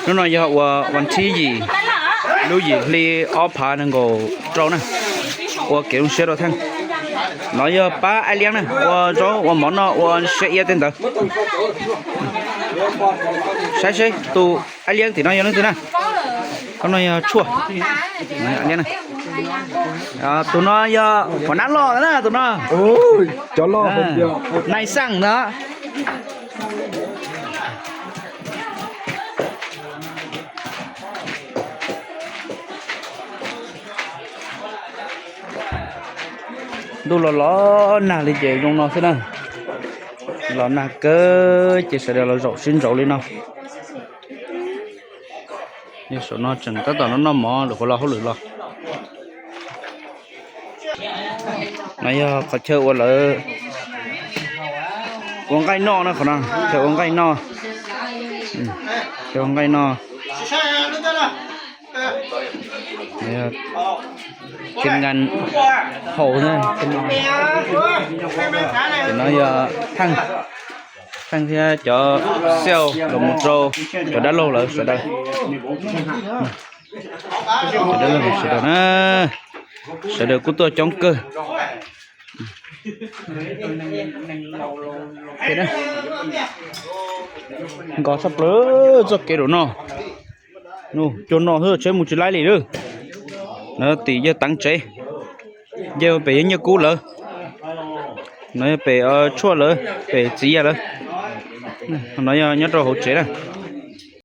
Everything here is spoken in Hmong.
Hnub no yog ua vas thib yim lub yim hli ob phav nees nkaum rau na, ua kev zoo siab rau Theej. No yog pab Aib Liab na, ua zaub ua mov noj ua siab iab tej ntawd. Saib seb tus Aib Liab tim no yog leej twg na. Tus no yog Tshuaj. Tus no yog Huas Nab Loj na, tus no. Cov loj, Nais Xaj ntag. Ntuj los los nag li ces zoo no xwb na. Los nag kawg ces sawv daws los zaum sib nraud li no. Yog saum no tseem tab tom noj noj mov lwm qhuav los hauj lwm los. No yog qhov chaw uas lawv ua nqaij noj na, qhov no chaw ua nqaij noj. Chaw ua nqaij noj. Team ngan haus na. Ces no yog Theej, Theej thiab cov xyaum los mus rau cov dab laug lawv sawv daws. Cov dab laug sawv daws na, sawv daws kuj tuaj coob kawg. Nkos tshaj plaws txoj kev zaum no. Cuag no xwb tsheb mus tsis laib li lawm. No tim yawg Teev tsev, yawg pem yawg Nyiaj Kub lawv. No yog pem Tshuaj lawv, pem txiv yawg lawv. No yog nyob rau hauv tsev na.